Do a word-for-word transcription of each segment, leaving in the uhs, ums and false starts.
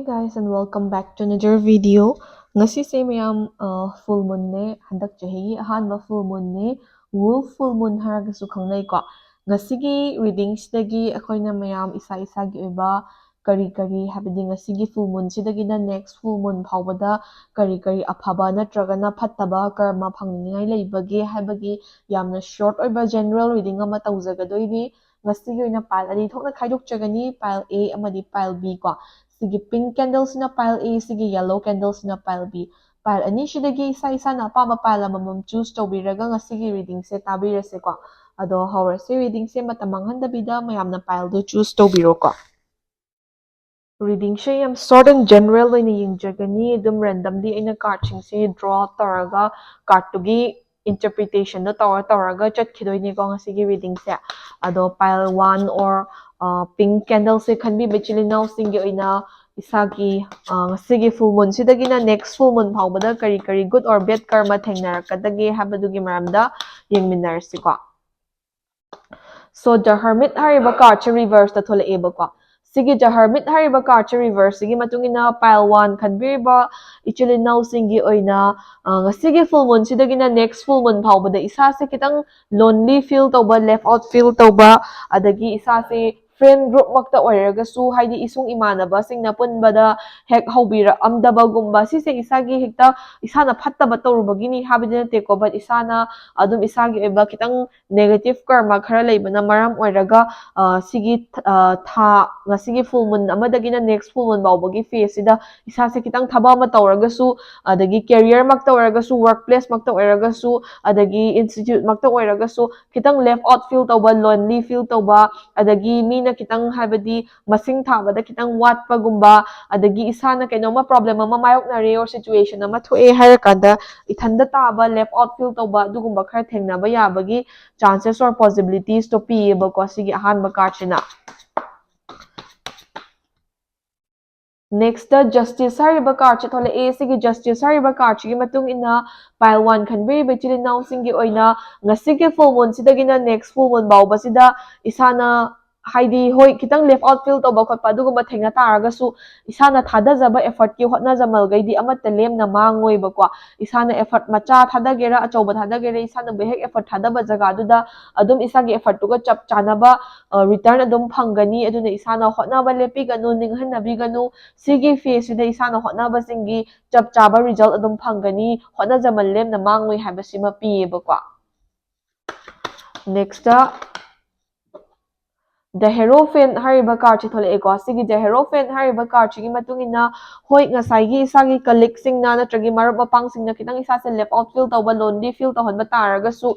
Guys, and welcome back to another video. ꯉꯁꯤꯁꯦ ꯃꯌꯥꯝ, ꯑ, full moonꯅꯦ, ꯍꯟꯗꯛ ꯆꯍꯤꯒꯤ ꯑꯍꯥꯟꯕ full moonꯅꯦ, wolf full moon ꯍꯥꯏꯔꯒꯁꯨ ꯈꯪꯅꯩꯀꯣ꯫ ꯉꯁꯤꯒꯤ readingꯁꯤꯗꯒꯤ ꯑꯩꯈꯣꯏꯅ ꯃꯌꯥꯝ ꯏꯁꯥ ꯏꯁꯥꯒꯤ ꯑꯣꯏꯕ ꯀꯔꯤ ꯀꯔꯤ, ꯍꯥꯏꯕꯗꯤ ꯉꯁꯤꯒꯤ full moonꯁꯤꯗꯒꯤꯅ next full moon ꯐꯥꯎꯕꯗ ꯀꯔꯤ ꯀꯔꯤ ꯑꯐꯕ ꯅꯠꯇ꯭ꯔꯒꯅ ꯐꯠꯇꯕ ꯀꯔꯃ ꯐꯪꯅꯤꯡꯉꯥꯏ ꯂꯩꯕꯒꯦ ꯍꯥꯏꯕꯒꯤ ꯌꯥꯝꯅ short ꯑꯣꯏꯕ general reading ꯑꯃ ꯇꯧꯖꯒꯗꯣꯏꯅꯤ꯫ ꯉꯁꯤꯒꯤ ꯑꯣꯏꯅ pile ꯑꯅꯤ ꯊꯣꯛꯅ ꯈꯥꯏꯗꯣꯛꯆꯒꯅꯤ, pile A ꯑꯃꯗꯤ pile B ꯀꯣ꯫ ꯁꯤꯒꯤ pink candleꯁꯤꯅ pile A, ꯁꯤꯒꯤ yellow candleꯁꯤꯅ pile B꯫ Pile ꯑꯅꯤꯁꯤꯗꯒꯤ ꯏꯁꯥ ꯏꯁꯥꯅ ꯑꯄꯥꯝꯕ pile ꯑꯃꯃꯝ choose ꯇꯧꯕꯤꯔꯒ ꯉꯁꯤꯒꯤ readingꯁꯦ ꯇꯥꯕꯤꯔꯁꯦꯀꯣ꯫ ꯑꯗꯣ ꯍꯧꯔꯁꯤ, readingꯁꯦ ꯃꯇꯝ ꯃꯥꯡꯍꯟꯗꯕꯤꯗ ꯃꯌꯥꯝꯅ pileꯗꯨ choose ꯇꯧꯕꯤꯔꯣꯀꯣ꯫ Readingꯁꯦ ꯌꯥꯝ short and general ꯑꯣꯏꯅ ꯌꯦꯡꯖꯒꯅꯤ꯫ ꯑꯗꯨꯝ randomly ꯑꯩꯅ cardꯁꯤꯡꯁꯦ draw out ꯇꯧꯔꯒ cardꯇꯨꯒꯤ interpretationꯗꯣ ꯇꯧꯔ ꯇꯧꯔꯒ ꯆꯠꯈꯤꯗꯣꯏꯅꯦꯀꯣ ꯉꯁꯤꯒꯤ readingꯁꯦ꯫ ꯑꯗꯣ pile one or, ꯑ, pink candleꯁꯦ ꯈꯟꯕꯤꯕ ꯏꯆꯤꯜ ꯏꯅꯥꯎꯁꯤꯡꯒꯤ ꯑꯣꯏꯅ ꯏꯁꯥꯒꯤ, ꯑ, ꯉꯁꯤꯒꯤ full moonꯁꯤꯗꯒꯤꯅ next full moon ꯐꯥꯎꯕꯗ ꯀꯔꯤ ꯀꯔꯤ good or bad ꯀꯔꯃ ꯊꯦꯡꯅꯔꯛꯀꯗꯒꯦ ꯍꯥꯏꯕꯗꯨꯒꯤ ꯃꯔꯝꯗ ꯌꯦꯡꯃꯤꯟꯅꯔꯁꯤꯀꯣ꯫ So, The Hermit ꯍꯥꯏꯔꯤꯕ cardꯁꯦ reverseꯇ ꯊꯣꯛꯂꯛꯑꯦꯕꯀꯣ꯫ ꯁꯤꯒꯤ The Hermit ꯍꯥꯏꯔꯤꯕ cardꯁꯦ reverseꯁꯤꯒꯤ ꯃꯇꯨꯡ ꯏꯟꯅ pile one ꯈꯟꯕꯤꯔꯤꯕ ꯏꯆꯤꯜ ꯏꯅꯥꯎꯁꯤꯡꯒꯤ ꯑꯣꯏꯅ, ꯑ, ꯉꯁꯤꯒꯤ full moonꯁꯤꯗꯒꯤꯅ next full moon ꯐꯥꯎꯕꯗ ꯏꯁꯥꯁꯦ ꯈꯤꯇꯪ lonely feel ꯇꯧꯕ, left out feel ꯇꯧꯕ, ꯑꯗꯒꯤ ꯏꯁꯥꯁꯦ friend groupꯃꯛꯇ ꯑꯣꯏꯔꯒꯁꯨ, ꯍꯥꯏꯗꯤ ꯏꯁꯨꯡ ꯏꯃꯥꯟꯅꯕꯁꯤꯡꯅ ꯄꯨꯟꯕꯗ ꯍꯦꯛ ꯍꯧꯕꯤꯔꯛꯑꯝꯗꯕꯒꯨꯝꯕ, ꯁꯤꯁꯦ ꯏꯁꯥꯒꯤ ꯍꯦꯛꯇ ꯏꯁꯥꯅ ꯐꯠꯇꯕ ꯇꯧꯔꯨꯕꯒꯤꯅꯤ ꯍꯥꯏꯕꯗꯤ ꯅꯠꯇꯦꯀꯣ, but ꯏꯁꯥꯅ ꯑꯗꯨꯝ ꯏꯁꯥꯒꯤ ꯑꯣꯏꯕ ꯈꯤꯇꯪ negative ꯀꯔꯃ ꯈꯔ ꯂꯩꯕꯅ ꯃꯔꯝ ꯑꯣꯏꯔꯒ, ꯑ, ꯁꯤꯒꯤ, ꯑ, ꯊꯥ, ꯉꯁꯤꯒꯤ full moon ꯑꯃꯗꯒꯤꯅ next full moon ꯐꯥꯎꯕꯒꯤ phaseꯁꯤꯗ ꯏꯁꯥꯁꯦ ꯈꯤꯇꯪ ꯊꯕꯛ ꯑꯃ ꯇꯧꯔꯒꯁꯨ, ꯑꯗꯒꯤ careerꯃꯛꯇ ꯑꯣꯏꯔꯒꯁꯨ, workplaceꯃꯛꯇ ꯑꯣꯏꯔꯒꯁꯨ, ꯑꯗꯒꯤ instituteꯃꯛꯇ ꯑꯣꯏꯔꯒꯁꯨ, ꯈꯤꯇꯪ left out feel ꯇꯧꯕ, lonely feel ꯇꯧꯕ, ꯑꯗꯒꯤ ꯃꯤꯅ ꯈꯤꯇꯪ, ꯍꯥꯏꯕꯗꯤ ꯃꯁꯤꯡ ꯊꯥꯕꯗ ꯈꯤꯇꯪ ꯋꯥꯠꯄꯒꯨꯝꯕ, ꯑꯗꯒꯤ ꯏꯁꯥꯅ ꯀꯩꯅꯣꯝꯃ problem ꯑꯃ ꯃꯥꯌꯣꯛꯅꯔꯦ or situation ꯑꯃ ꯊꯣꯛꯑꯦ ꯍꯥꯏꯔꯀꯥꯟꯗ ꯏꯊꯟꯗ ꯇꯥꯕ, left out feel ꯇꯧꯕ, ꯑꯗꯨꯒꯨꯝꯕ ꯈꯔ ꯊꯦꯡꯅꯕ ꯌꯥꯕꯒꯤ chances or possibilitiesꯇꯣ ꯄꯤꯌꯦꯕꯀꯣ ꯁꯤꯒꯤ ꯑꯍꯥꯟꯕ cardꯁꯤꯅ꯫ Nextꯇ Justice ꯍꯥꯏꯔꯤꯕ cardꯁꯦ ꯊꯣꯛꯂꯛꯑꯦ꯫ ꯁꯤꯒꯤ Justice ꯍꯥꯏꯔꯤꯕ cardꯁꯤꯒꯤ ꯃꯇꯨꯡ ꯏꯟꯅ pile one ꯈꯟꯕꯤꯔꯤꯕ ꯏꯆꯤꯜ ꯏꯅꯥꯎꯁꯤꯡꯒꯤ ꯑꯣꯏꯅ ꯉꯁꯤꯒꯤ full moonꯁꯤꯗꯒꯤꯅ next full moon ꯐꯥꯎꯕꯁꯤꯗ ꯏꯁꯥꯅ ꯍꯥꯏꯗꯤ ꯍꯣꯏ, ꯈꯤꯇꯪ left out feel ꯇꯧꯕ ꯈꯣꯠꯄ ꯑꯗꯨꯒꯨꯝꯕ ꯊꯦꯡꯅ ꯇꯥꯔꯒꯁꯨ, ꯏꯁꯥꯅ ꯊꯥꯗꯖꯕ effortꯀꯤ ꯍꯣꯠꯅꯖꯃꯜꯈꯩꯗꯤ ꯑꯃꯠꯇ ꯂꯦꯝꯅ ꯃꯥꯡꯉꯣꯏꯕꯀꯣ꯫ ꯏꯁꯥꯅ effort ꯃꯆꯥ ꯊꯥꯗꯒꯦꯔꯥ, ꯑꯆꯧꯕ ꯊꯥꯗꯒꯦꯔꯥ, ꯏꯁꯥꯅ ꯍꯦꯛ effort ꯊꯥꯗꯕ ꯖꯒꯥꯗꯨꯗ ꯑꯗꯨꯝ ꯏꯁꯥꯒꯤ effortꯇꯨꯒ ꯆꯞ ꯆꯥꯅꯕ return ꯑꯗꯨꯝ ꯐꯪꯒꯅꯤ꯫ ꯑꯗꯨꯅ ꯏꯁꯥꯅ ꯍꯣꯠꯅꯕ ꯂꯦꯞꯄꯤꯒꯅꯨ, ꯅꯤꯡꯍꯟꯅꯕꯤꯒꯅꯨ꯫ ꯁꯤꯒꯤ phaseꯁꯤꯗ ꯏꯁꯥꯅ ꯍꯣꯠꯅꯕꯁꯤꯡꯒꯤ ꯆꯞ ꯆꯥꯕ result ꯑꯗꯨꯝ ꯐꯪꯒꯅꯤ꯫ ꯍꯣꯠꯅꯖꯃꯜ ꯂꯦꯝꯅ ꯃꯥꯡꯉꯣꯏ ꯍꯥꯏꯕꯁꯤꯃ ꯄꯤꯌꯦꯕꯀꯣ꯫ Nextꯇ The Hierophant ꯍꯥꯏꯔꯤꯕ cardꯁꯦ ꯊꯣꯛꯂꯛꯑꯦꯀꯣ꯫ ꯁꯤꯒꯤ The Hierophant ꯍꯥꯏꯔꯤꯕ cardꯁꯤꯒꯤ ꯃꯇꯨꯡ ꯏꯟꯅ, ꯍꯣꯏ, ꯉꯁꯥꯏꯒꯤ ꯏꯁꯥꯒꯤ colleagueꯁꯤꯡꯅ ꯅꯠꯇ꯭ꯔꯒ ꯃꯔꯨꯞ ꯃꯄꯥꯡꯁꯤꯡꯅ ꯈꯤꯇꯪ ꯏꯁꯥꯁꯦ left out feel ꯇꯧꯕ, lonely feel ꯇꯧꯍꯟꯕ ꯇꯥꯔꯒꯁꯨ,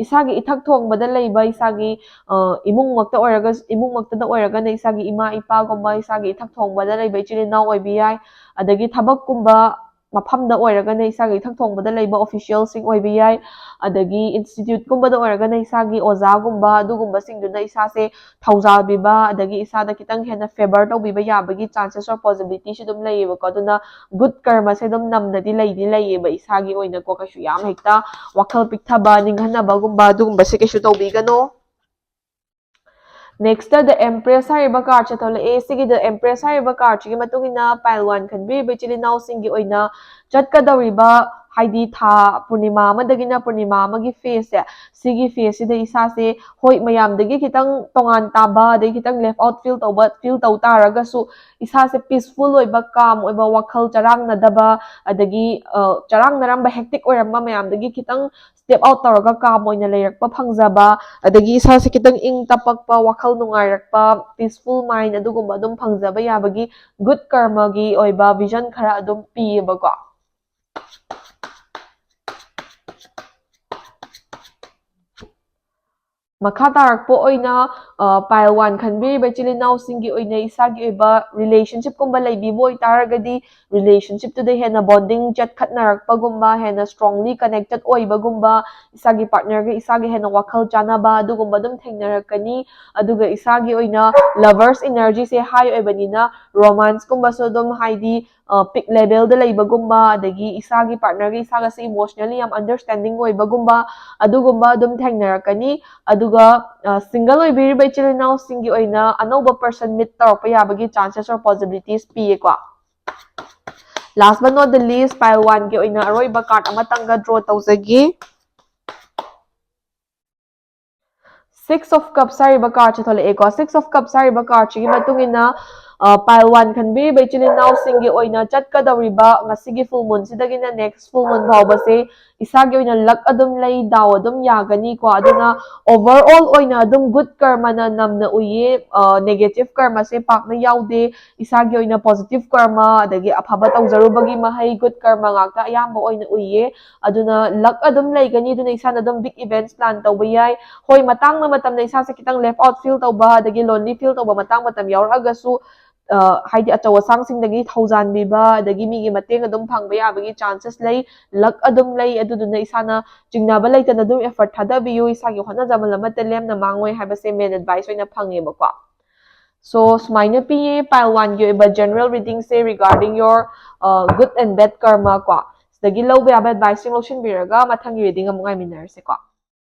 ꯏꯁꯥꯒꯤ ꯏꯊꯛ ꯊꯣꯡꯕꯗ ꯂꯩꯕ ꯏꯁꯥꯒꯤ, ꯑ, ꯏꯃꯨꯡꯃꯛꯇ ꯑꯣꯏꯔꯒ, ꯏꯃꯨꯡꯃꯛꯇꯗ ꯑꯣꯏꯔꯒꯅ ꯏꯁꯥꯒꯤ ꯏꯃꯥ ꯏꯄꯥꯒꯨꯝꯕ, ꯏꯁꯥꯒꯤ ꯏꯊꯛ ꯊꯣꯡꯕꯗ ꯂꯩꯕ ꯏꯆꯤꯜ ꯏꯅꯥꯎ ꯑꯣꯏꯕ ꯌꯥꯏ, ꯑꯗꯒꯤ ꯊꯕꯛꯀꯨꯝꯕ ꯃꯐꯝꯗ ꯑꯣꯏꯔꯒꯅ ꯏꯁꯥꯒꯤ ꯏꯊꯛ ꯊꯣꯡꯕꯗ ꯂꯩꯕ officialꯁꯤꯡ ꯑꯣꯏꯕ ꯌꯥꯏ, ꯑꯗꯒꯤ instituteꯀꯨꯝꯕꯗ ꯑꯣꯏꯔꯒꯅ ꯏꯁꯥꯒꯤ ꯑꯣꯖꯥꯒꯨꯝꯕ, ꯑꯗꯨꯒꯨꯝꯕꯁꯤꯡꯗꯨꯅ ꯏꯁꯥꯁꯦ ꯊꯧꯖꯥꯜꯕꯤꯕ, ꯑꯗꯒꯤ ꯏꯁꯥꯗ ꯈꯤꯇꯪ ꯍꯦꯟꯅ favour ꯇꯧꯕꯤꯕ ꯌꯥꯕꯒꯤ chances or possibilityꯁꯨ ꯑꯗꯨꯝ ꯂꯩꯌꯦꯕꯀꯣ꯫ ꯑꯗꯨꯅ good ꯀꯔꯃꯁꯦ ꯑꯗꯨꯝ ꯅꯝꯅꯗꯤ ꯂꯩꯗꯤ ꯂꯩꯌꯦꯕ ꯏꯁꯥꯒꯤ ꯑꯣꯏꯅꯀꯣ꯫ ꯀꯩꯁꯨ ꯌꯥꯝ ꯍꯦꯛꯇ ꯋꯥꯈꯜ ꯄꯤꯛꯊꯕ, ꯅꯤꯡꯍꯟꯅꯕꯒꯨꯝꯕ ꯑꯗꯨꯒꯨꯝꯕꯁꯦ ꯀꯩꯁꯨ ꯇꯧꯕꯤꯒꯅꯣ꯫ Nextꯇ The Empress ꯍꯥꯏꯔꯤꯕ cardꯁꯦ ꯊꯣꯛꯂꯛꯑꯦ꯫ ꯁꯤꯒꯤ The Empress ꯍꯥꯏꯔꯤꯕ cardꯁꯤꯒꯤ ꯃꯇꯨꯡ ꯏꯟꯅ pile one ꯈꯟꯕꯤꯔꯤꯕ ꯏꯆꯤꯜ ꯏꯅꯥꯎꯁꯤꯡꯒꯤ ꯑꯣꯏꯅ ꯆꯠꯀꯗꯧꯔꯤꯕ, ꯍꯥꯏꯗꯤ ꯊꯥ ꯄꯨꯔꯅꯤꯃꯥ ꯑꯃꯗꯒꯤꯅ ꯄꯨꯔꯅꯤꯃꯥ ꯑꯃꯒꯤ phaseꯁꯦ, ꯁꯤꯒꯤ phaseꯁꯤꯗ ꯏꯁꯥꯁꯦ, ꯍꯣꯏ, ꯃꯌꯥꯝꯗꯒꯤ ꯈꯤꯇꯪ ꯇꯣꯉꯥꯟ ꯇꯥꯕ, ꯑꯗꯩ ꯈꯤꯇꯪ left out feel ꯇꯧꯕ, feel ꯇꯧ ꯇꯥꯔꯒꯁꯨ, ꯏꯁꯥꯁꯦ peaceful ꯑꯣꯏꯕ, calm ꯑꯣꯏꯕ, ꯋꯥꯈꯜ ꯆꯔꯥꯡꯅꯗꯕ, ꯑꯗꯒꯤ, ꯑ, ꯆꯔꯥꯡꯅꯔꯝꯕ, hectic ꯑꯣꯏꯔꯝꯕ ꯃꯌꯥꯝꯗꯒꯤ ꯈꯤꯇꯪ step out ꯇꯧꯔꯒ calm ꯑꯣꯏꯅ ꯂꯩꯔꯛꯄ ꯐꯪꯖꯕ, ꯑꯗꯒꯤ ꯏꯁꯥꯁꯦ ꯈꯤꯇꯪ ꯏꯪ ꯇꯞꯄꯛꯄ, ꯋꯥꯈꯜ ꯅꯨꯡꯉꯥꯏꯔꯛꯄ, peaceful mind ꯑꯗꯨꯒꯨꯝꯕ ꯑꯗꯨꯝ ꯐꯪꯖꯕ ꯌꯥꯕꯒꯤ good ꯀꯔꯃꯒꯤ ꯑꯣꯏꯕ vision ꯈꯔ ꯑꯗꯨꯝ ꯄꯤꯌꯦꯕꯀꯣ꯫ ꯃꯈꯥ ꯇꯥꯔꯛꯄ ꯑꯣꯏꯅ, ꯑ, pile one ꯈꯟꯕꯤꯔꯤꯕ ꯏꯆꯤꯜ ꯏꯅꯥꯎꯁꯤꯡꯒꯤ ꯑꯣꯏꯅ ꯏꯁꯥꯒꯤ ꯑꯣꯏꯕ relationshipꯀꯨꯝꯕ ꯂꯩꯕꯤꯕ ꯑꯣꯏꯇꯥꯔꯒꯗꯤ, relationshipꯇꯨꯗ ꯍꯦꯟꯅ bonding ꯆꯠꯈꯠꯅꯔꯛꯄꯒꯨꯝꯕ, ꯍꯦꯟꯅ strongly connected ꯑꯣꯏꯕꯒꯨꯝꯕ, ꯏꯁꯥꯒꯤ partnerꯒ ꯏꯁꯥꯒ ꯍꯦꯟꯅ ꯋꯥꯈꯜ ꯆꯥꯟꯅꯕ ꯑꯗꯨꯒꯨꯝꯕ ꯑꯗꯨꯝ ꯊꯦꯡꯅꯔꯛꯀꯅꯤ꯫ ꯑꯗꯨꯒ ꯏꯁꯥꯒꯤ ꯑꯣꯏꯅ lovers energyꯁꯦ high ꯑꯣꯏꯕꯅꯤꯅ, romanceꯀꯨꯝꯕꯁꯨ ꯑꯗꯨꯝ, ꯍꯥꯏꯗꯤ, ꯑ, peak levelꯗ ꯂꯩꯕꯒꯨꯝꯕ, ꯑꯗꯒꯤ ꯏꯁꯥꯒꯤ partnerꯒ ꯏꯁꯥꯒꯁꯦ emotionally ꯌꯥꯝ understanding ꯑꯣꯏꯕꯒꯨꯝꯕ, ꯑꯗꯨꯒꯨꯝꯕ ꯑꯗꯨꯝ ꯊꯦꯡꯅꯔꯛꯀꯅꯤ꯫ ꯑꯗꯨꯒ, ꯁꯤꯡꯒꯜ ꯑꯣꯏꯕꯤꯔꯤꯕ ꯏꯆꯤꯜ ꯏꯅꯥꯎꯁꯤꯡꯒꯤ ꯑꯣꯏꯅ ꯑꯅꯧꯕ ꯄꯔꯁꯟ ꯃꯤꯠ ꯇꯧꯔꯛꯄ ꯌꯥꯕꯒꯤ ꯆꯥꯟꯁꯦꯁ ꯑꯣꯔ ꯄꯣꯁꯤꯕꯤꯂꯤꯇꯤꯁ ꯄꯤꯌꯦꯀꯣ꯫ Last but not the least, pile one ꯒꯤ ꯑꯣꯏꯅ ꯑꯔꯣꯏꯕ ꯀꯥꯔꯗ ꯑꯃꯇꯪꯒ ꯗ꯭ꯔꯣ ꯇꯧꯖꯒꯦ꯫ Six of Cups ꯍꯥꯏꯔꯤꯕ ꯀꯥꯔꯗꯁꯦ ꯊꯣꯛꯂꯛꯑꯦꯀꯣ꯫ Six of Cups ꯍꯥꯏꯔꯤꯕ ꯀꯥꯔꯗꯁꯤꯒꯤ ꯃꯇꯨꯡ ꯏꯟꯅ ꯄꯥꯏꯜ ꯋꯥꯟ ꯈꯟꯕꯤꯔꯤꯕ ꯏꯆꯤꯜ ꯏꯅꯥꯎꯁꯤꯡꯒꯤ ꯑꯣꯏꯅ ꯆꯠꯀꯗꯧꯔꯤꯕ ꯉꯁꯤꯒꯤ ꯐꯨꯜ ꯃꯨꯟꯁꯤꯗꯒꯤꯅ ꯅꯦꯛꯁ ꯐꯨꯜ ꯃꯨꯟ ꯐꯥꯎꯕꯁꯦ ꯏꯁꯥꯒꯤ ꯑꯣꯏꯅ ꯂꯛ ꯑꯗꯨꯝ ꯂꯩ, ꯗꯥꯎ ꯑꯗꯨꯝ ꯌꯥꯒꯅꯤꯀꯣ꯫ ꯑꯗꯨꯅ overall ꯑꯣꯏꯅ ꯑꯗꯨꯝ ꯒꯨꯗ ꯀꯔꯃꯅ ꯅꯝꯅ ꯎꯏꯌꯦ꯫ ꯅꯦꯒꯦꯇꯤꯚ ꯀꯔꯃꯁꯦ ꯄꯥꯛꯅ ꯌꯥꯎꯗꯦ꯫ ꯏꯁꯥꯒꯤ ꯑꯣꯏꯅ ꯄꯣꯖꯤꯇꯤꯚ ꯀꯔꯃ ꯑꯗꯒꯤ ꯑꯐꯕ ꯇꯧꯖꯔꯨꯕꯒꯤ ꯃꯍꯩ, ꯒꯨꯗ ꯀꯔꯃ ꯉꯥꯛꯇ ꯑꯌꯥꯝꯕ ꯑꯣꯏꯅ ꯎꯏꯌꯦ꯫ ꯑꯗꯨꯅ ꯂꯛ ꯑꯗꯨꯝ ꯂꯩꯒꯅꯤ꯫ ꯑꯗꯨꯅ ꯏꯁꯥꯅ ꯑꯗꯨꯝ ꯕꯤꯛ ꯏꯚꯦꯟꯠꯁ ꯄ꯭ꯂꯥꯟ ꯇꯧꯕ ꯌꯥꯏ꯫ ꯍꯣꯏ, ꯃꯇꯥꯡ ꯃꯇꯝꯗ ꯏꯁꯥꯁꯦ ꯈꯤꯇꯪ ꯂꯦꯐ ꯑꯥꯎꯠ ꯐꯤꯜ ꯇꯧꯕ ꯑꯗꯒꯤ ꯂꯣꯟꯂꯤ ꯐꯤꯜ ꯇꯧꯕ ꯃꯇꯥꯡ ꯃꯇꯝ ꯌꯥꯎꯔꯛꯑꯒꯁꯨ, ꯍꯥꯏꯗꯤ ꯑꯆꯧ ꯑꯁꯥꯡꯁꯤꯡꯗꯒꯤ ꯊꯧꯖꯥꯟꯕꯤꯕ ꯑꯗꯒꯤ ꯃꯤꯒꯤ ꯃꯇꯦꯡ ꯑꯗꯨꯝ ꯐꯪꯕ ꯌꯥꯕꯒꯤ ꯆꯥꯟꯁꯦꯁ ꯂꯩ, ꯂꯛ ꯑꯗꯨꯝ ꯂꯩ꯫ ꯑꯗꯨꯗꯨꯅ ꯏꯁꯥꯅ ꯆꯤꯡꯅꯕ ꯂꯩꯇꯅ ꯑꯗꯨꯝ ꯑꯦꯐꯔꯠ ꯊꯥꯗꯕꯤꯌꯨ, ꯏꯁꯥꯒꯤ ꯍꯣꯠꯅꯖꯃꯜ ꯑꯃꯠꯇ ꯂꯦꯝꯅ ꯃꯥꯡꯉꯣꯏ ꯍꯥꯏꯕꯁꯦ ꯃꯦꯟ ꯑꯦꯗꯚꯥꯏꯁ ꯑꯣꯏꯅ ꯐꯪꯉꯦꯕꯀꯣ꯫ ꯁꯣ ꯁꯨꯃꯥꯏꯅ ꯄꯤꯌꯦ ꯄꯥꯏꯜ ꯋꯥꯟꯒꯤ ꯑꯣꯏꯕ general ꯔꯤꯗꯤꯡꯁꯦ regarding your good and bad karma ꯀꯣ꯫ ꯁꯤꯗꯒꯤ ꯂꯧꯕ ꯌꯥꯕ ꯑꯦꯗꯚꯥꯏꯁꯁꯤꯡ ꯂꯧꯁꯤꯟꯕꯤꯔꯒ ꯃꯊꯪꯒꯤ ꯔꯤꯗꯤꯡ ꯑꯃꯨꯛ ꯉꯥꯏꯃꯤꯟꯅꯔꯁꯦꯀꯣ꯫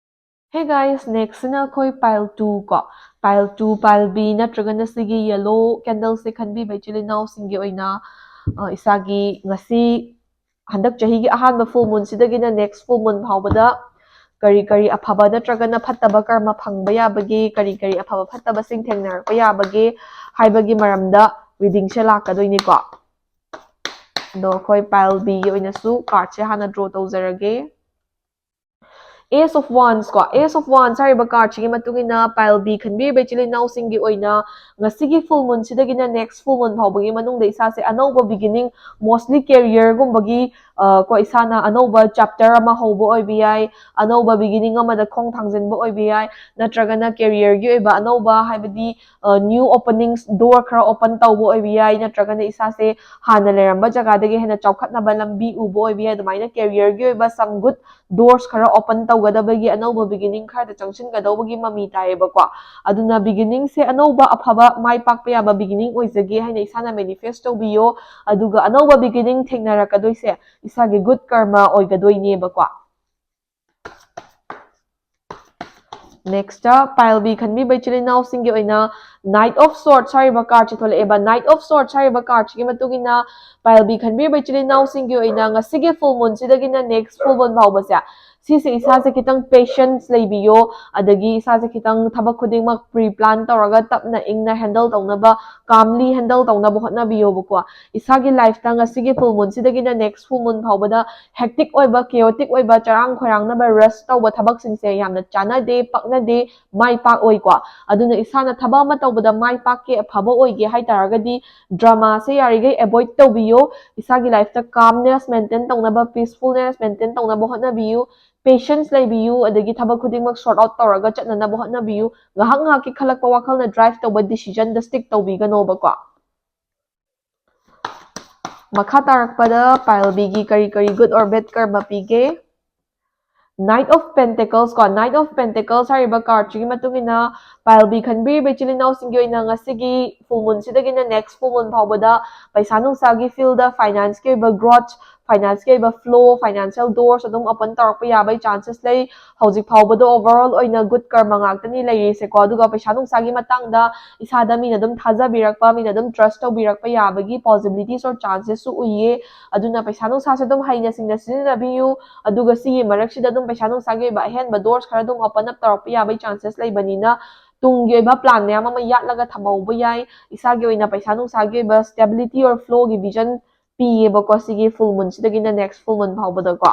Hey guys, next ꯁꯤꯅ ꯑꯩꯈꯣꯏ ꯄꯥꯏꯜ ꯇꯨ ꯀꯣ꯫ ꯄꯥꯏꯜ ꯇꯨ, ꯄꯥꯏꯜ ꯕꯤ ꯅꯠꯇ꯭ꯔꯒꯅ ꯁꯤꯒꯤ ꯌꯦꯂꯣ ꯀꯦꯟꯗꯜꯁꯦ ꯈꯟꯕꯤꯕ ꯏꯆꯤꯜ ꯏꯅꯥꯎꯁꯤꯡꯒꯤ ꯑꯣꯏꯅ ꯏꯁꯥꯒꯤ ꯉꯁꯤ ꯍꯟꯗꯛ ꯆꯍꯤꯒꯤ ꯑꯍꯥꯟꯕ ꯐꯨꯜ ꯃꯨꯟꯁꯤꯗꯒꯤꯅ ꯅꯦꯛꯁ ꯐꯨꯜ ꯃꯨꯟ ꯐꯥꯎꯕꯗ ꯀꯔꯤ ꯀꯔꯤ ꯑꯐꯕ ꯅꯠꯇ꯭ꯔꯒꯅ ꯐꯠꯇꯕ ꯀꯔꯃ ꯐꯪꯕ ꯌꯥꯕꯒꯦ, ꯀꯔꯤ ꯀꯔꯤ ꯑꯐꯕ ꯐꯠꯇꯕꯁꯤꯡ ꯊꯦꯡꯅꯔꯛꯄ ꯌꯥꯕꯒꯦ ꯍꯥꯏꯕꯒꯤ ꯃꯔꯝꯗ ꯔꯤꯗꯤꯡꯁꯦ ꯂꯥꯛꯀꯗꯣꯏꯅꯤꯀꯣ꯫ ꯑꯗꯣ ꯑꯩꯈꯣꯏ ꯄꯥꯏꯜ ꯕꯤꯒꯤ ꯑꯣꯏꯅꯁꯨ ꯀꯥꯔꯗꯁꯦ ꯍꯥꯟꯅ ꯗ꯭ꯔꯣ ꯇꯧꯖꯔꯒꯦ꯫ Ace of Wands ꯀꯣ, Ace of Wands ꯍꯥꯏꯔꯤꯕ ꯀꯥꯔꯗꯁꯤꯒꯤ ꯃꯇꯨꯡ ꯏꯟꯅ ꯄꯥꯏꯜ ꯕꯤ ꯈꯟꯕꯤꯔꯤꯕ ꯏꯆꯤꯜ ꯏꯅꯥꯎꯁꯤꯡꯒꯤ ꯑꯣꯏꯅ ꯉꯁꯤꯒꯤ ꯐꯨꯜ ꯃꯨꯟꯁꯤꯗꯒꯤꯅ ꯅꯦꯛꯁ ꯐꯨꯜ ꯃꯨꯟ ꯐꯥꯎꯕꯒꯤ ꯃꯅꯨꯡꯗ ꯏꯁꯥꯁꯦ ꯑꯅꯧꯕ ꯕꯤꯒꯤꯅꯤꯡ, ꯃꯣꯁꯂꯤ ꯀꯦꯔꯤꯌꯔꯒꯨꯝꯕꯒꯤ ꯀꯣ, ꯏꯁꯥꯅ ꯑꯅꯧꯕ ꯆꯦꯞꯇꯔ ꯑꯃ ꯍꯧꯕ ꯑꯣꯏꯕ ꯌꯥꯏ, ꯑꯅꯧꯕ ꯕꯤꯒꯤꯅꯤꯡ ꯑꯃꯗ ꯈꯣꯡ ꯊꯥꯡꯖꯤꯟꯕ ꯑꯣꯏꯕ ꯌꯥꯏ, ꯅꯠꯇ꯭ꯔꯒꯅ ꯀꯦꯔꯤꯌꯔꯒꯤ ꯑꯣꯏꯕ ꯑꯅꯧꯕ, ꯍꯥꯏꯕꯗꯤ ꯅ꯭ꯌꯨ ꯑꯣꯄꯅꯤꯡꯁ, ꯗꯣꯔ ꯈꯔ ꯑꯣꯄꯟ ꯇꯧꯕ ꯑꯣꯏꯕ ꯌꯥꯏ, ꯅꯠꯇ꯭ꯔꯒꯅ ꯏꯁꯥꯁꯦ ꯍꯥꯟꯅ ꯂꯩꯔꯝꯕ ꯖꯒꯥꯗꯒꯤ ꯍꯦꯟꯅ ꯆꯥꯎꯈꯠꯅꯕ ꯂꯝꯕꯤ ꯎꯕ ꯑꯣꯏꯕ ꯌꯥꯏ꯫ ꯑꯗꯨꯃꯥꯏꯅ ꯀꯦꯔꯤꯌꯔꯒꯤ ꯑꯣꯏꯕ some good doors ꯈꯔ ꯑꯣꯄꯟ ꯇꯧꯒꯗꯕꯒꯤ, ꯑꯅꯧꯕ ꯕꯤꯒꯤꯅꯤꯡ ꯈꯔꯗ ꯆꯪꯁꯤꯟꯒꯗꯧꯕꯒꯤ ꯃꯃꯤ ꯇꯥꯏꯌꯦꯕꯀꯣ꯫ ꯑꯗꯨꯅ ꯕꯤꯒꯤꯅꯤꯡꯁꯦ ꯑꯅꯧꯕ ꯑꯐꯕ ꯃꯥꯏ ꯄꯥꯛꯄ ꯌꯥꯕ ꯕꯤꯒꯤꯅꯤꯡ ꯑꯣꯏꯖꯒꯦ ꯍꯥꯏꯅ ꯏꯁꯥꯅ ꯃꯦꯅꯤꯐꯦꯁ ꯇꯧꯕꯤꯌꯣ꯫ ꯑꯗꯨꯒ ꯑꯅꯧꯕ ꯕꯤꯒꯤꯅꯤꯡ ꯊꯦꯡꯅꯔꯛꯀꯗꯣꯏꯁꯦ ꯏꯁꯥꯒꯤ ꯒꯨꯗ ꯀꯔꯃ ꯑꯣꯏꯒꯗꯣꯏꯅꯦꯕꯀꯣ꯫ Next, pile B ꯈꯟꯕꯤꯕ ꯏꯆꯤꯜ ꯏꯅꯥꯎꯁꯤꯡꯒꯤ ꯑꯣꯏꯅ Knight of Swords ꯍꯥꯏꯔꯤꯕ card ꯁꯤ ꯊꯣꯛꯂꯛꯑꯦꯕ꯫ Knight of Swords ꯍꯥꯏꯔꯤꯕ card ꯁꯤꯒꯤ ꯃꯇꯨꯡ ꯏꯟꯅ pile B ꯈꯟꯕꯤꯕ ꯏꯆꯤꯜ ꯏꯅꯥꯎꯁꯤꯡꯒꯤ ꯑꯣꯏꯅ ꯉꯁꯤꯒꯤ full moon ꯁꯤꯗꯒꯤꯅ next full moon ꯐꯥꯎꯕꯁꯦ, ꯁꯤꯁꯦ ꯏꯁꯥꯁꯦ ꯈꯤꯇꯪ patience ꯂꯩꯕꯤꯌꯣ, ꯑꯗꯒꯤ ꯏꯁꯥꯁꯦ ꯈꯤꯇꯪ ꯊꯕꯛ ꯈꯨꯗꯤꯡꯃꯛ pre plan ꯇꯧꯔꯒ ꯇꯞꯅ ꯏꯪꯅ handle ꯇꯧꯅꯕ, calmly handle ꯇꯧꯅꯕ ꯍꯣꯠꯅꯕꯤꯌꯣꯕꯀꯣ꯫ ꯏꯁꯥꯒꯤ life ꯇ ꯉꯁꯤꯒꯤ full moon ꯁꯤꯗꯒꯤꯅ next full moon ꯐꯥꯎꯕꯗ hectic ꯑꯣꯏꯕ, chaotic ꯑꯣꯏꯕ, ꯆꯔꯥꯡ ꯈꯣꯏꯔꯥꯡꯅꯕ, rush ꯇꯧꯕ ꯊꯕꯛꯁꯤꯡꯁꯦ ꯌꯥꯝꯅ ꯆꯥꯟꯅꯗꯦ, ꯄꯛꯅꯗꯦ, ꯃꯥꯏ ꯄꯥꯛꯑꯣꯏꯀꯣ꯫ ꯑꯗꯨꯅ ꯏꯁꯥꯅ ꯊꯕꯛ ꯑꯃ ꯇꯧꯕꯗ ꯃꯥꯏ ꯄꯥꯛꯀꯦ, ꯑꯐꯕ ꯑꯣꯏꯒꯦ ꯍꯥꯏ ꯇꯥꯔꯒꯗꯤ drama ꯁꯦ ꯌꯥꯔꯤꯈꯩ avoid ꯇꯧꯕꯤꯌꯣ꯫ ꯏꯁꯥꯒꯤ life ꯇ calmness maintain ꯇꯧꯅꯕ, peacefulness maintain ꯇꯧꯅꯕ ꯍꯣꯠꯅꯕꯤꯌꯨ꯫ Patience ꯂꯩꯕꯤꯌꯨ, ꯑꯗꯒꯤ ꯊꯕꯛ ꯈꯨꯗꯤꯡꯃꯛ sort out ꯇꯧꯔꯒ ꯆꯠꯅꯅꯕ ꯍꯣꯠꯅꯕꯤꯌꯨ꯫ ꯉꯥꯏꯍꯥꯛ ꯉꯥꯏꯍꯥꯛꯀꯤ ꯈꯜꯂꯛꯄ ꯋꯥꯈꯜꯅ drive ꯇꯧꯕ decision ꯗ stick ꯇꯧꯕꯤꯒꯅꯣꯕꯀꯣ꯫ ꯃꯈꯥ ꯇꯥꯔꯛꯄꯗ pile B ꯒꯤ ꯀꯔꯤ ꯀꯔꯤ good or bad ꯀꯔꯃ ꯄꯤꯒꯦ? Knight of Pentacles ꯀꯣ, Knight of Pentacles ꯍꯥꯏꯔꯤꯕ card ꯁꯤꯒꯤ ꯃꯇꯨꯡ ꯏꯟꯅ pile B ꯈꯟꯕꯤꯔꯤꯕ ꯏꯆꯤꯜ ꯏꯅꯥꯎꯁꯤꯡꯒꯤ ꯑꯣꯏꯅ ꯉꯁꯤꯒꯤ full moon ꯁꯤꯗꯒꯤꯅ next full moon ꯐꯥꯎꯕꯗ ꯄꯩꯁꯥ ꯅꯨꯡꯁꯥꯒꯤ field ꯗ, finance ꯀꯤ ꯑꯣꯏꯕ growth, finance ꯀꯤ ꯑꯣꯏꯕ flow, financial doors ꯑꯗꯨꯝ open ꯇꯧꯔꯛꯄ ꯌꯥꯕꯒꯤ chances ꯂꯩ꯫ ꯍꯧꯖꯤꯛ ꯐꯥꯎꯕꯗ overall ꯑꯣꯏꯅ good ꯀꯔꯃ ꯉꯥꯛꯇꯅꯤ ꯂꯩꯔꯤꯁꯦꯀꯣ꯫ ꯑꯗꯨꯒ ꯄꯩꯁꯥ ꯅꯨꯡꯁꯥꯒꯤ ꯃꯇꯥꯡꯗ ꯏꯁꯥꯗ ꯃꯤꯅ ꯑꯗꯨꯝ ꯊꯥꯖꯕꯤꯔꯛꯄ, ꯃꯤꯅ ꯑꯗꯨꯝ trust ꯇꯧꯕꯤꯔꯛꯄ ꯌꯥꯕꯒꯤ possibilities or chances ꯁꯨ ꯎꯏꯌꯦ꯫ ꯑꯗꯨꯅ ꯄꯩꯁꯥ ꯅꯨꯡꯁꯥꯁꯦ ꯑꯗꯨꯝ ꯍꯩꯅ ꯁꯤꯡꯅ ꯁꯤꯖꯤꯟꯅꯕꯤꯌꯨ꯫ ꯑꯗꯨꯒ ꯁꯤꯒꯤ ꯃꯔꯛꯁꯤꯗ ꯑꯗꯨꯝ ꯄꯩꯁꯥ ꯅꯨꯡꯁꯥꯒꯤ ꯑꯣꯏꯕ ꯑꯍꯦꯟꯕ doors ꯈꯔ ꯑꯗꯨꯝ open up ꯇꯧꯔꯛꯄ ꯌꯥꯕꯒꯤ chances ꯂꯩꯕꯅꯤꯅ, ꯇꯨꯡꯒꯤ ꯑꯣꯏꯕ plan ꯃꯌꯥꯝ ꯑꯃ ꯌꯥꯠꯂꯒ ꯊꯝꯍꯧꯕ ꯌꯥꯏ꯫ ꯏꯁꯥꯒꯤ ꯑꯣꯏꯅ ꯄꯩꯁꯥ ꯅꯨꯡꯁꯥꯒꯤ ꯑꯣꯏꯕ stability or flow ꯒꯤ vision ꯄꯤꯌꯦꯕꯀꯣ ꯁꯤꯒꯤ full moon ꯁꯤꯗꯒꯤꯅ next full moon ꯐꯥꯎꯕꯗꯀꯣ꯫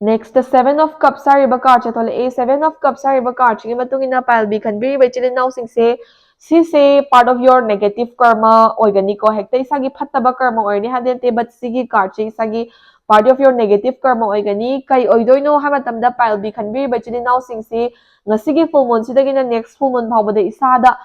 Next, Seven of Cups ꯍꯥꯏꯔꯤꯕ card ꯁꯦ ꯊꯣꯛꯂꯛꯑꯦ꯫ Seven of Cups ꯍꯥꯏꯔꯤꯕ card ꯁꯤꯒꯤ ꯃꯇꯨꯡ ꯏꯟꯅ pile B ꯈꯟꯕꯤꯔꯤꯕ ꯏꯆꯤꯜ ꯏꯅꯥꯎꯁꯤꯡꯁꯦ, ꯁꯤꯁꯦ part of your negative ꯀꯔꯃ ꯑꯣꯏꯒꯅꯤꯀꯣ꯫ ꯍꯦꯛꯇ ꯏꯁꯥꯒꯤ ꯐꯠꯇꯕ ꯀꯔꯃ ꯑꯣꯏꯔꯅꯤ ꯍꯥꯏꯕ ꯅꯠꯇꯦ, but ꯁꯤꯒꯤ card ꯁꯦ ꯏꯁꯥꯒꯤ part of your negative ꯀꯔꯃ ꯑꯣꯏꯒꯅꯤ꯫ ꯀꯩ ꯑꯣꯏꯗꯣꯏꯅꯣ ꯍꯥꯏꯕ ꯃꯇꯝꯗ, pile B ꯈꯟꯕꯤꯔꯤꯕ ꯏꯆꯤꯜ ꯏꯅꯥꯎꯁꯤꯡꯁꯤ ꯉꯁꯤꯒꯤ full moon ꯁꯤꯗꯒꯤꯅ next full moon ꯐꯥꯎꯕꯗ ꯏꯁꯥꯗ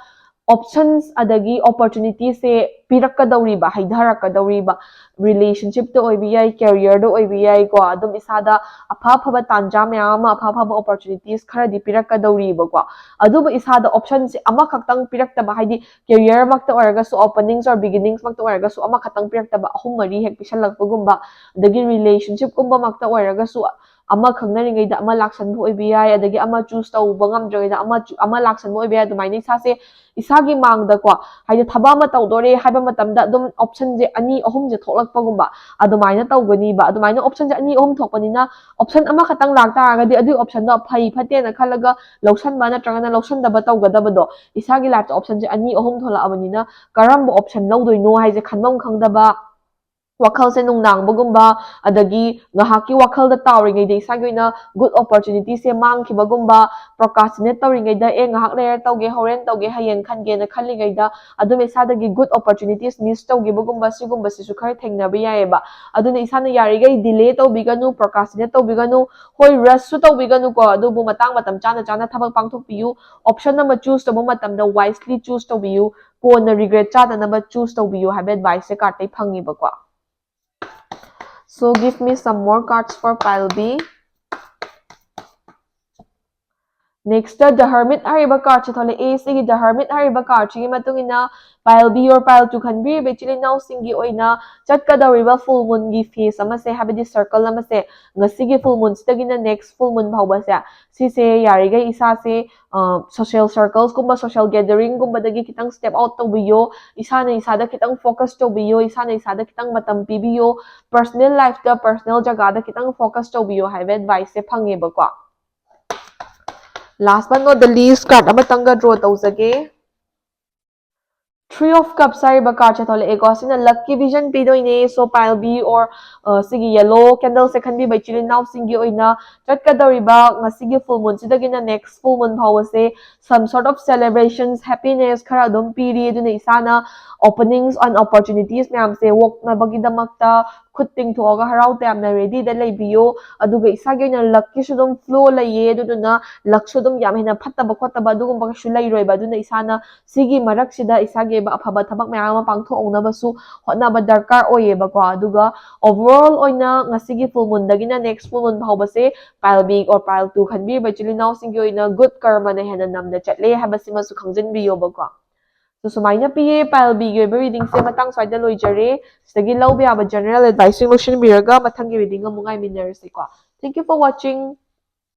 options ꯑꯗꯒꯤ opportunity ꯁꯦ ꯄꯤꯔꯛꯀꯗꯧꯔꯤꯕ, ꯍꯩꯊꯔꯛꯀꯗꯧꯔꯤꯕ, relationship ꯇ ꯑꯣꯏꯕ ꯌꯥꯏ, career ꯗ ꯑꯣꯏꯕ ꯌꯥꯏꯀꯣ꯫ ꯑꯗꯨꯝ ꯏꯁꯥꯗ ꯑꯐ ꯑꯐꯕ ꯇꯥꯟꯖꯥ ꯃꯌꯥꯝ ꯑꯃ, ꯑꯐ ꯑꯐꯕ opportunities ꯈꯔꯗꯤ ꯄꯤꯔꯛꯀꯗꯧꯔꯤꯕꯀꯣ꯫ ꯑꯗꯨꯕꯨ ꯏꯁꯥꯗ option ꯁꯦ ꯑꯃꯈꯛꯇꯪ ꯄꯤꯔꯛꯇꯕ, ꯍꯥꯏꯗꯤ career ꯃꯛꯇ ꯑꯣꯏꯔꯒꯁꯨ, openings or beginnings ꯃꯛꯇ ꯑꯣꯏꯔꯒꯁꯨ, ꯑꯃꯈꯛꯇꯪ ꯄꯤꯔꯛꯇꯕ, ꯑꯍꯨꯝ ꯃꯔꯤ ꯍꯦꯛ ꯄꯤꯁꯜꯂꯛꯄꯒꯨꯝꯕ, ꯑꯗꯒꯤ relationship ꯀꯨꯝꯕ ꯃꯛꯇ ꯑꯣꯏꯔꯒꯁꯨ, ꯑꯃ ꯈꯪꯅꯔꯤꯉꯩꯗ ꯑꯃ ꯂꯥꯛꯁꯟꯕ ꯑꯣꯏꯕ ꯌꯥꯏ, ꯑꯗꯒꯤ ꯑꯃ choose ꯇꯧꯕ ꯉꯝꯗ꯭ꯔꯤꯉꯩꯗ ꯑꯃ ꯆꯨ-, ꯑꯃ ꯂꯥꯛꯁꯟꯕ ꯑꯣꯏꯕ ꯌꯥꯏ꯫ ꯑꯗꯨꯃꯥꯏꯅ ꯏꯁꯥꯁꯦ ꯏꯁꯥꯒꯤ ꯃꯥꯡꯗꯀꯣ, ꯍꯥꯏꯗꯤ ꯊꯕꯛ ꯑꯃ ꯇꯧꯗꯣꯔꯦ ꯍꯥꯏꯕ ꯃꯇꯝꯗ ꯑꯗꯨꯝ option ꯁꯦ ꯑꯅꯤ ꯑꯍꯨꯝꯁꯦ ꯊꯣꯛꯂꯛꯄꯒꯨꯝꯕ, ꯑꯗꯨꯃꯥꯏꯅ ꯇꯧꯒꯅꯤꯕ꯫ ꯑꯗꯨꯃꯥꯏꯅ option ꯁꯦ ꯑꯅꯤ ꯑꯍꯨꯝ ꯊꯣꯛꯄꯅꯤꯅ, option ꯑꯃꯈꯛꯇꯪ ꯂꯥꯛꯇꯥꯔꯒꯗꯤ ꯑꯗꯨꯒꯤ option ꯗꯣ ꯐꯩ ꯐꯠꯇꯦꯅ ꯈꯜꯂꯒ ꯂꯧꯁꯟꯕ ꯅꯠꯇ꯭ꯔꯒꯅ ꯂꯧꯁꯟꯗꯕ ꯇꯧꯒꯗꯕꯗꯣ, ꯏꯁꯥꯒꯤ life ꯇ option ꯁꯦ ꯑꯅꯤ ꯑꯍꯨꯝ ꯊꯣꯛꯂꯛꯑꯕꯅꯤꯅ ꯀꯔꯝꯕ option ꯂꯧꯗꯣꯏꯅꯣ ꯍꯥꯏꯁꯦ ꯈꯟꯐꯝ ꯈꯪꯗꯕ, ꯋꯥꯈꯜꯁꯦ ꯅꯨꯡꯅꯥꯡꯕꯒꯨꯝꯕ, ꯑꯗꯒꯤ ꯉꯥꯏꯍꯥꯛꯀꯤ ꯋꯥꯈꯜꯗ ꯇꯥꯎꯔꯤꯉꯩꯗ ꯏꯁꯥꯒꯤ ꯑꯣꯏꯅ good opportunity ꯁꯦ ꯃꯥꯡꯈꯤꯕꯒꯨꯝꯕ, procrastinate ꯇꯧꯔꯤꯉꯩꯗ, "ꯑꯦ, ꯉꯥꯏꯍꯥꯛ ꯂꯩꯔ ꯇꯧꯒꯦ, ꯍꯣꯔꯦꯟ ꯇꯧꯒꯦ, ꯍꯌꯦꯡ ꯈꯟꯒꯦꯅ" ꯈꯜꯂꯤꯉꯩꯗ ꯑꯗꯨꯝ ꯏꯁꯥꯗꯒꯤ good opportunities miss ꯇꯧꯈꯤꯕꯒꯨꯝꯕ, ꯁꯤꯒꯨꯝꯕꯁꯤꯁꯨ ꯈꯔ ꯊꯦꯡꯅꯕ ꯌꯥꯏꯑꯕ꯫ ꯑꯗꯨꯅ ꯏꯁꯥꯅ ꯌꯥꯔꯤꯈꯩ delay ꯇꯧꯕꯤꯒꯅꯨ, procrastinate ꯇꯧꯕꯤꯒꯅꯨ꯫ ꯍꯣꯏ, rush ꯁꯨ ꯇꯧꯕꯤꯒꯅꯨꯀꯣ, ꯑꯗꯨꯕꯨ ꯃꯇꯥꯡ ꯃꯇꯝ ꯆꯥꯅ ꯆꯥꯅ ꯊꯕꯛ ꯄꯥꯡꯊꯣꯛꯄꯤꯌꯨ꯫ Option ꯑꯃ choose ꯇꯧꯕ ꯃꯇꯝꯗ wisely choose ꯇꯧꯕꯤꯌꯨ꯫ ꯀꯣꯟꯅ regret ꯆꯥꯗꯅꯕ choose ꯇꯧꯕꯤꯌꯨ ꯍꯥꯏꯕ advice ꯁꯦ card ꯇꯩ ꯐꯪꯉꯦꯕꯀꯣ꯫ So give me some more cards for pile B. Next, The Hermit ꯍꯥꯏꯔꯤꯕ card ꯁꯦ ꯊꯣꯛꯂꯛꯑꯦ꯫ ꯁꯤꯒꯤ The Hermit ꯍꯥꯏꯔꯤꯕ card ꯁꯤꯒꯤ ꯃꯇꯨꯡ ꯏꯟꯅ pile B or pile two ꯈꯟꯕꯤꯔꯤꯕ ꯏꯆꯤꯜ ꯏꯅꯥꯎꯁꯤꯡꯒꯤ ꯑꯣꯏꯅ ꯆꯠꯀꯗꯧꯔꯤꯕ full moon ꯒꯤ phase ꯑꯃꯁꯦ, ꯍꯥꯏꯕꯗꯤ circle ꯑꯃꯁꯦ, ꯉꯁꯤꯒꯤ full moon ꯁꯤꯗꯒꯤꯅ next full moon ꯐꯥꯎꯕꯁꯦ, ꯁꯤꯁꯦ ꯌꯥꯔꯤꯈꯩ ꯏꯁꯥꯁꯦ, ꯑ, social circles ꯀꯨꯝꯕ, social gathering ꯒꯨꯝꯕꯗꯒꯤ ꯈꯤꯇꯪ step out ꯇꯧꯕꯤꯌꯣ꯫ ꯏꯁꯥꯅ ꯏꯁꯥꯗ ꯈꯤꯇꯪ focus ꯇꯧꯕꯤꯌꯣ꯫ ꯏꯁꯥꯅ ꯏꯁꯥꯗ ꯈꯤꯇꯪ ꯃꯇꯝ ꯄꯤꯕꯤꯌꯣ꯫ Personal life ꯇ, personal ꯖꯒꯥꯗ ꯈꯤꯇꯪ focus ꯇꯧꯕꯤꯌꯣ ꯍꯥꯏꯕ advice say ꯐꯪꯉꯦꯕꯀꯣ꯫ Last but not the least, card ꯑꯃꯇꯪꯒ draw ꯇꯧꯖꯒꯦ꯫ Three of Cups ꯍꯥꯏꯔꯤꯕ card ꯁꯦ ꯊꯣꯛꯂꯛꯑꯦꯀꯣ꯫ ꯁꯤꯅ luck ꯀꯤ vision ꯄꯤꯗꯣꯏꯅꯦ꯫ So pile B or, ꯑ, ꯁꯤꯒꯤ yellow candle ꯁꯦ ꯈꯟꯕꯤꯕ ꯏꯆꯤꯜ ꯏꯅꯥꯎꯁꯤꯡꯒꯤ ꯑꯣꯏꯅ ꯆꯠꯀꯗꯧꯔꯤꯕ ꯉꯁꯤꯒꯤ full moon ꯁꯤꯗꯒꯤꯅ next full moon ꯐꯥꯎꯕꯁꯦ some sort of celebrations, happiness ꯈꯔ ꯑꯗꯨꯝ ꯄꯤꯔꯤ꯫ ꯑꯗꯨꯅ ꯏꯁꯥꯅ openings and opportunities ꯃꯌꯥꯝꯁꯦ ꯑꯣꯛꯅꯕꯒꯤꯗꯃꯛꯇ ꯈꯨꯠ ꯇꯤꯡꯊꯣꯛꯑꯒ ꯍꯔꯥꯎ ꯇꯌꯥꯝꯅ readyꯗ ꯂꯩꯕꯤꯌꯣ꯫ ꯑꯗꯨꯒ ꯏꯁꯥꯒꯤ ꯑꯣꯏꯅ luckꯀꯤꯁꯨ ꯑꯗꯨꯝ flow ꯂꯩꯌꯦ, ꯑꯗꯨꯗꯨꯅ luckꯁꯨ ꯑꯗꯨꯝ ꯌꯥꯝ ꯍꯦꯟꯅ ꯐꯠꯇꯕ ꯈꯣꯠꯇꯕ ꯑꯗꯨꯒꯨꯝꯕ ꯀꯩꯁꯨ ꯂꯩꯔꯣꯏꯕ꯫ ꯑꯗꯨꯅ ꯏꯁꯥꯅ ꯁꯤꯒꯤ ꯃꯔꯛꯁꯤꯗ ꯏꯁꯥꯒꯤ ꯑꯣꯏꯕ ꯑꯐꯕ ꯊꯕꯛ ꯃꯌꯥꯝ ꯑꯃ ꯄꯥꯡꯊꯣꯛꯍꯧꯅꯕꯁꯨ ꯍꯣꯠꯅꯕ ꯗꯔꯀꯥꯔ ꯑꯣꯏꯌꯦꯕꯀꯣ꯫ ꯑꯗꯨꯒ overall ꯑꯣꯏꯅ ꯉꯁꯤꯒꯤ full moonꯗꯒꯤꯅ next full moon ꯐꯥꯎꯕꯁꯦ pile B or pile two ꯈꯟꯕꯤꯔꯤꯕ ꯏꯆꯤꯜ ꯏꯅꯥꯎꯁꯤꯡꯒꯤ ꯑꯣꯏꯅ good ꯀꯔꯃꯅ ꯍꯦꯟꯅ ꯅꯝꯅ ꯆꯠꯂꯦ ꯍꯥꯏꯕꯁꯤꯃꯁꯨ ꯈꯪꯖꯤꯟꯕꯤꯌꯣꯕꯀꯣ꯫ So ꯁꯨꯃꯥꯏꯅ ꯄꯤꯌꯦ, pile Bꯒꯤ ꯑꯣꯏꯕ readingꯁꯦ ꯃꯇꯥꯡ ꯁ꯭ꯋꯥꯏꯗ ꯂꯣꯏꯖꯔꯦ꯫ ꯁꯤꯗꯒꯤ ꯂꯧꯕ ꯌꯥꯕ general adviceꯁꯤꯡ ꯂꯧꯁꯤꯟꯕꯤꯔꯒ ꯃꯊꯪꯒꯤ reading ꯑꯃꯨꯛ ꯉꯥꯏꯃꯤꯟꯅꯔꯁꯤꯀꯣ꯫ Thank you for watching.